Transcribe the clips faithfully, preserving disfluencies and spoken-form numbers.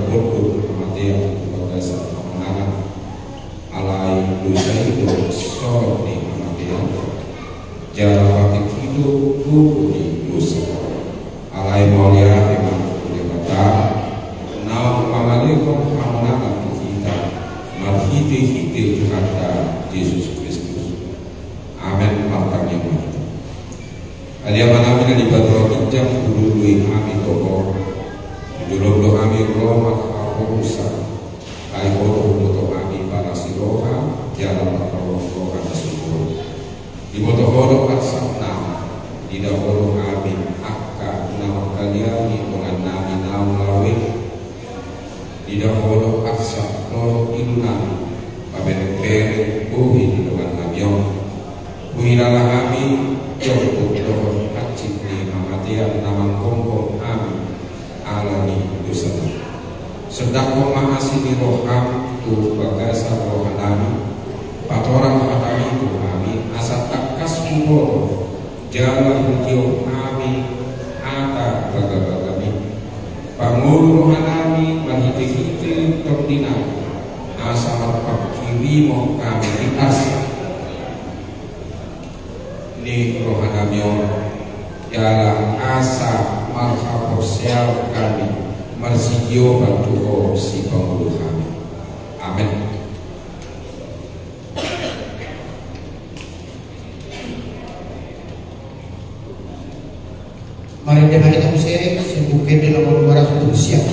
Pondok hamatean tu bagasan hamonangan. Alai dosa i do sorot ni hamatean. Jala patik i do gogo ni dosa. Alai mauliate ma tu Debata, naung mangalehon hamonangan tu hita, marhitehite Tuhanta Jesus Kristus. Amen. Martangiang ma hita. Ale Amanami na di banua ginjang, hulului hami tu Ho. Di jolom do hami ro marhaposan, ai Ho do huboto hami panas ni roha, jala marholong roha na sumurung. Diboto Ho do arsaknami, diida Ho do hami angka na mangkaliangi dongannami naung laho i. Diida Ho do arsak dohot ilunami, paberengbereng bohi ni dongannami on. Huhilala hami jomput dohot hansit ni hamatean na manggomgom hami ala ni dosanami. Sondanghon ma asi ni roham tu bagasan rohanami, patorang hatami tu hami asa tangkas huboto jala hujou hami hata bagabagami. Pangolu rohanami marhitehite tondinami, asa marpanghirimon hami di arsak ni rohanami on, jala asa marhaporseaon hami marsitiopan tu Ho sipangolu hami. Amen. Marende ma hita muse sian Buku Ende nomor dua ratus tujuh siap.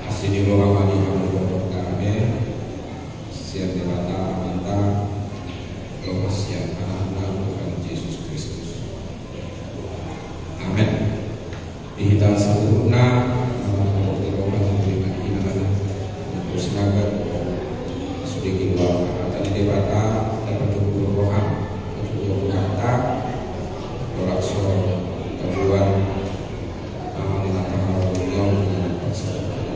Asi ni roha ma di hamu dohot dame sian Debata Amanta dohot sian Anakna Tuhan Jesus Kristus. Amen. Di hita saluhutna, na manghatai roha ni Tuhan, na terus nagar sude keluar kata ni Debata, dapat tubuh roha, tubuh roha, dorak so, tubuhan Amang Inanta na marhormat,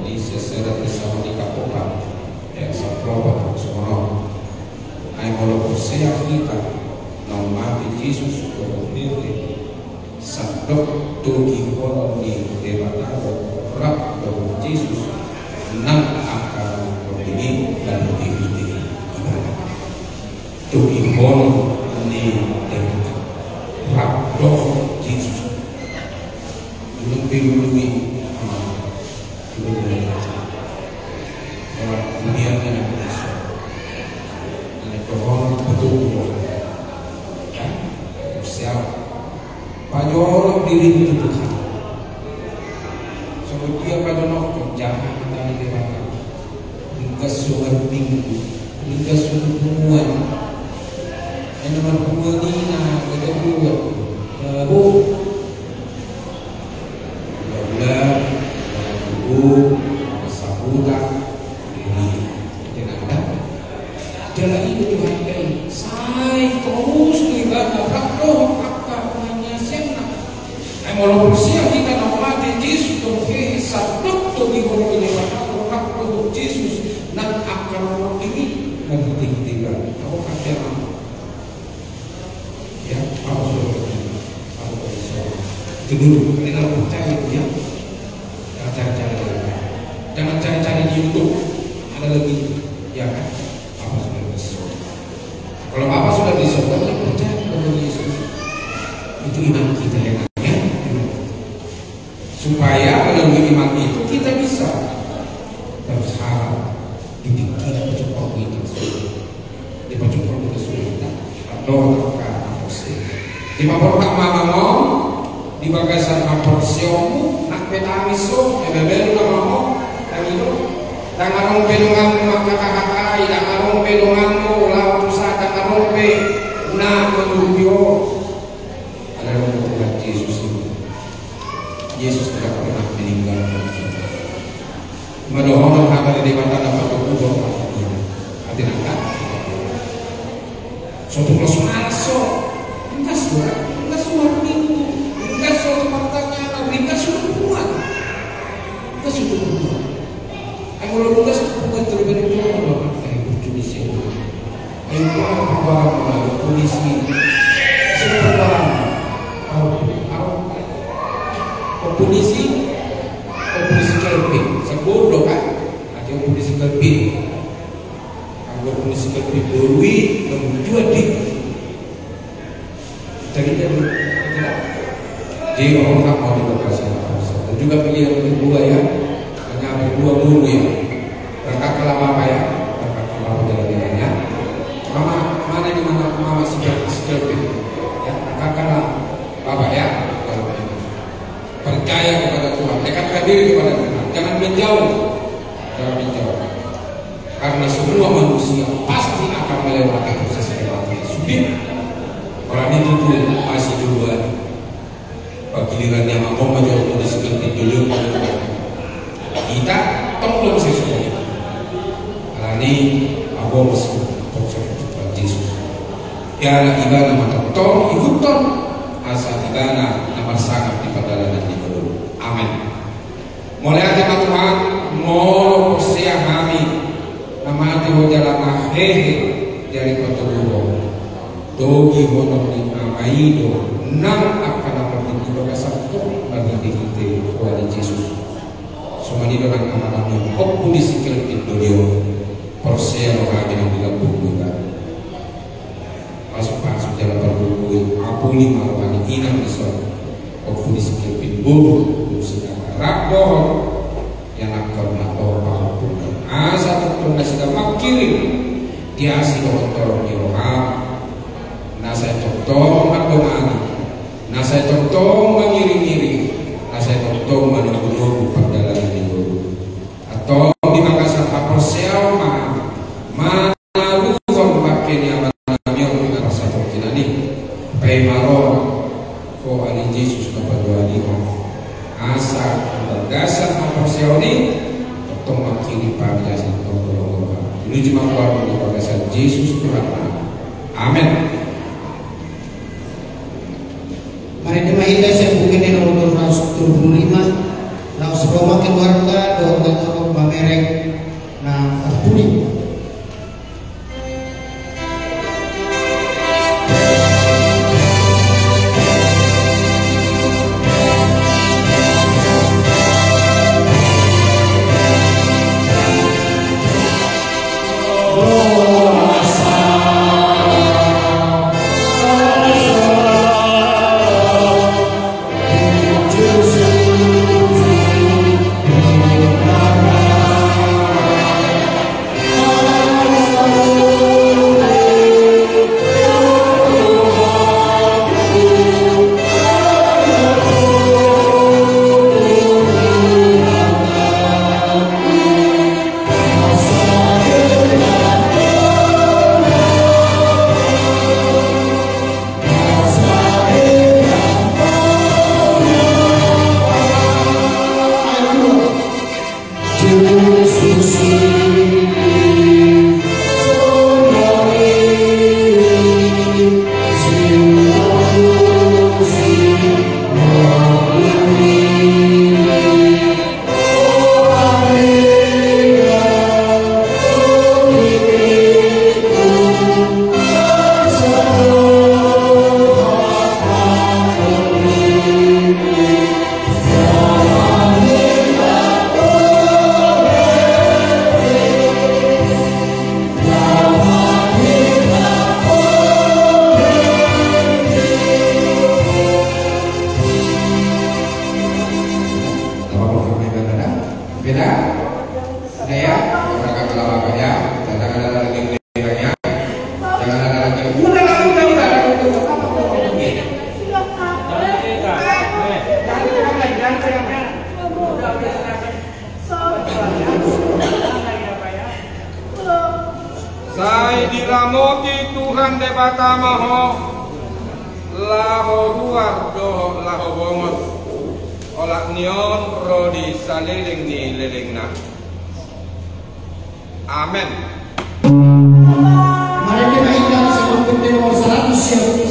di Sesera Tesalonika opat ayat sampulu opat songon on. Ai molo porsea hita naung mate Jesus dohot hehena, sandok togihonon ni Debata do rap dohot Jesus nang angka na mardongan i, dan di hita i. Togihonon ni Debata rap dohot Jesus. Belum belum ini. Belum belum. Kalau dunia ini ada Yesus. Ada pohon betul. Ya, siap. Pajolok diri itu Tuhan. Sebab dia pajolok kerjaan dari Debata. Ringgas so marminggu, ringgas so marpunguan. Ai na marpunguan i na gabe buat. Gabe. Ula-ula, ula tubu, ula sabuta, uli. Tenang dah. Jala i do Tuhan i, sai torus do ibana rap dohot angka na niasianna. Ai molo porsea hita naung mate Jesus dohot hehe, sandok togihonon ni Debata do rap dohot Jesus nang angka na mardongan i, marhitehite ibana. Apo kata? Ya, apo so? Apo so? Itu dulu, ini kalau Untuk ada lagi, ya kan? Papa sudah di sorga. Kalau Papa sudah di sorga, kita percaya kepada Yesus. Itu iman kita yang ada. Supaya melalui iman itu kita bisa terus harap di pikiran berjuang itu. Di pacupur kita sudah. Dohot angka na porsea. Di paborhat ma amang on, di bagasan haporseaonmu, nang pe tangis ho, eme belu na amang on, tangi do. Ndang adong pe donganmu mangkatahatai, ndang adong pe donganmu laho tu sada, ndang adong pe na mangurupi ho. Alai adong Tuhan Yesus ini. Yesus tidak pernah meninggalkan kita. Ima dohonon hata ni Debata na patoguhon hata i. Ate nangkin. So tung los malas ho. Ringgas do, ringgas do minggu. Ringgas do tu partangiangan, ringgas do tu punguan. Ringgas do tu punguan. Ai molo ringgas tu punguan, terlebih dahulu apa? Ai, lucu di sini. Ai, apa, apa, apa, polisi. Siapa orang? Au, au. Polisi. Polisi Kelvin. Sebut lo kan? Ada polisi Kelvin. Anggo polisi Kelvin boru i, na mundur di. Jadi, jadi, jadi, jadi, orang tak mau dibatasi. Dan juga pilih yang kedua ya. Hanya ada dua boru ya. Berangkat ke lama apa ya? Berangkat ke lama jalan ya. Mama, mana di mana mama si Kel-, si Kelvin? Ya, berangkat ke lama. Bapak ya. Percaya kepada Tuhan. Dekatkan diri kepada Tuhan. Jangan menjauh. Jangan menjauh. Karena semua manusia pasti akan melewati proses kematian. Sudah. Orang itu tuh masih duluan. Pagiliran ni amang on ma jolo disegel pintu jolo. Hita tong do muse songon i. Alani i, ahu muse songon i, Tuhan Jesus. Jala ibana ma tongtong ihuthon asa ibana na marsangap di pardalanan ni ngolu. Amen. Mauliate ma Tuhan, molo porsea hami na mate Ho jala na hehe di ari patoguhon. Togihonon ni Ama i do nang angka na mardidi bagasan Ho na dihite Ho ale Jesus. Songon i do nang amanami on, Ompu ni si Kelvin do di on. Porsea do hami nang di lambung do i. Pasu-pasu jala parbue, apuli ma roha ni inang dison. Ompu ni si Kelvin boru, boru si Naka rap dohot ianakhon na dohot pahompuna. Asa tongtong nasida mangkirim di asi dohot toru ni roham. Na sai tongtong mandongani, na sai tongtong mangiring-iring, na sai tongtong manogu-nogu pardalanan ni ngolu. Antong di bagasan haporseaon ma, ma- Naluhon bangke ni amanami on na parsatongkinan i. Paima ro Ho ale Jesus na pajoanihon. Asa di bagasan haporseaon i tongtong mangkirim pamilasa tongtong. Diuji ma goarmu di bagasan Jesus Tuhan nami. Amen. Marende ma hita sian Buku Ende nomor dua ratus dua puluh lima. Laos ro ma keluarga dohot na torop mamereng na tarpudi. Beda? Ada ya? Orang kata lama ya. Jangan ada lagi, ya. Jangan ada lagi. Udah lah, udah, udah, udah. Sai diramoti Tuhan Debata ma ho, laho ruar dohot laho bongot. Olat ni on ro di saleleng ni lelengna. Amen. Marende ma hita sian Buku Ende nomor saratus sia